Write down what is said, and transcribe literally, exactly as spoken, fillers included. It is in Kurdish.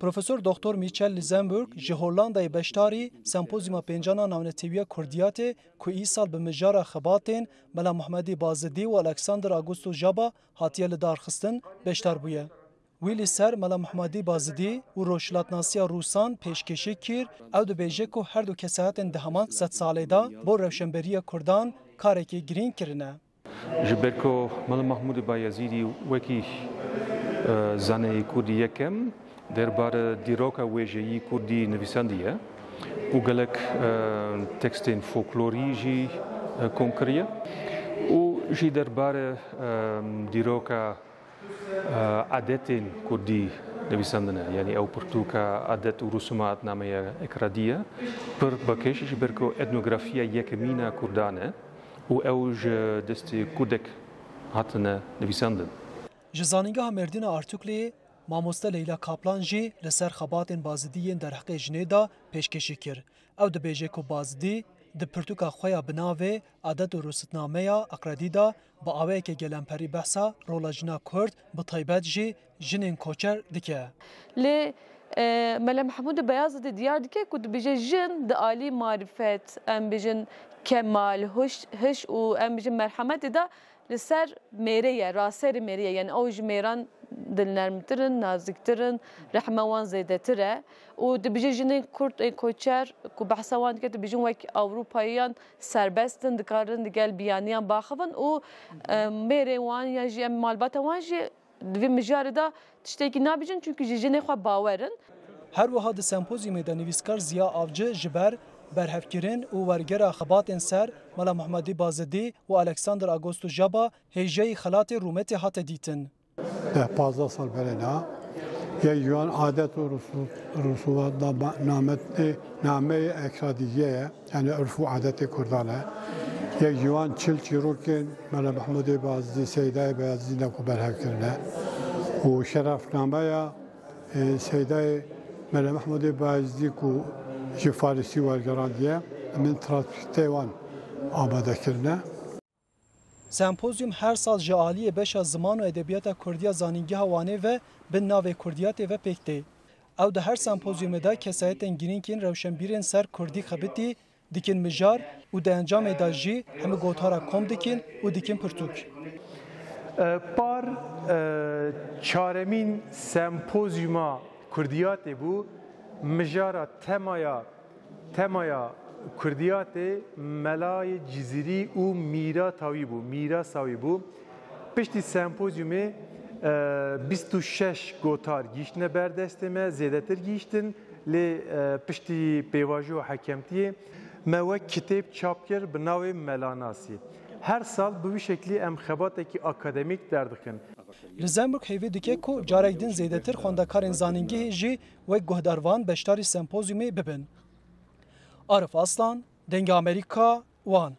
Profesor Doktor Michel Lisenberg ji Hollandayê beşdarî Sempozyuma Pêncan a Navnetewîya Kurdiyatê ku îsal bi mijara xebatên Mela Muhmedî Bazidî û Alexander Augusto Jaba hatiye lidarxistin, beşdar bûye. Wî li ser Mela Muhmedî Bazidî û rojhilatnasiya Rûsan pêşkêşî kir, ew dibêje ku her du kesayetên di heman sedsalê de bo rewşenberiya Kurdan karekî girîng kirine. Ji ber ku Mela Mahmûdê Bayezîdî wekî, e, zaneyê kurdî yekem derbarê dîroka wêjeyî kurdî nivîsandiye û gelek, e, tekstên folklorî jî, e, kom kiriye û jî derbarê, e, dîroka, e, adetên kurdî nivîsandine. Yanî ew pirtûka Adet û Rûsumat nameya Ekradî ye. Pir bi kêş ji ber ku etnografiya yekemîn a kurdan e û ew ji destê kurdek hatine nivîsandin. Ji Zanîngeha Mêrdîna Artukliyê mamoste Leyla Kaplan jî li ser xebatên Bazidî yên derheqê jinê de pêşkêşî kir. Ew dibêje ku Bazidî di pirtûka xwe ya bi navê Adet û Rûsitnameya Eqredî de bi awayeke gelemperî behsa rola jina Kurd, bi taybet jî jinên koçer dike. Lê, e, Mele Mehmûdê Beyazidî diyar dike ku dibêje jin di alî marîfet, em bêjin kemal, huş, hiş û em bêjin merhemetê de li ser mêrê ye, raserê mêrê ye. Yani ew ji mêran dilnermtir in, naziktir in, rehma wan zêdetir e. Û dibêje jinên Kurd ên koçer ku behsa wan dike, dibêjin wek Ewropayiyan serbest in, dikarin digel biyaniyan baxivin û, e, mêrê wan ya jî em malbata wan jî di vê mijarê de tiştekî nabêjin, çunkî ji jinê xwe bawer in. Her wiha di sempozyumê de nivîskar Ziya Avci ji ber berhevkirin û wergera xebatên ser Mela Muhmedî Bazidî û Alexander Agosto Jaba hêjayî xelatê rûmetê hate dîtin. Deh pazdeh sal berê na, yek ji wan adet û rûsû-, rûsûmat nama-, namet-, nameyê Ekradîye ye. Yani urf û adetê Kurdan e. Yek ji wan çil çîrokên Mele Mehmûdê Bazidî, Seydayê Beyazidî ne ku berhev kirine. Û şerefnameya, e, Seydayê Mele Mehmûdê Bazidî ku ji Farisî wergerandiye, min transkrîptê wan amade kirine. Sempozyum her sal ji aliyê beşa ziman û edebiyata kurdî ya Zanîngeha Wanê ve bin navê Kurdiyatê ve pêk tê. Ew di her sempozyumê de kesayetên girîng yên rewşenbîrên ser kurdî xebitî dikin mijar û di encamê de jî hemî gotara kom dikin û dikin pirtûk. E, par, e, çaremîn sempozyuma Kurdiyatê bû, mijara temaya Temaya Kurdiyatê Melayê Cizîrî û mîrata wî bû, mîrasa wî bû. Piştî sempozyumê, e, bîst û şeş gotar gihîştine ber destê me, zêdetir gihîştin, lê, e, piştî pêvajoya hekemtiyê me wek kitêb çap kir bi navê Melanasî. Her sal bi wî şeklî em xebatekî akademîk derdixin. Lisenberg hêvî dike ku carek din zêdetir xwendekarên zanîngehê jî wek guhdarvan beşdarî sempozyumê bibin. Arif Aslan, Dengê Amerîka, Wan.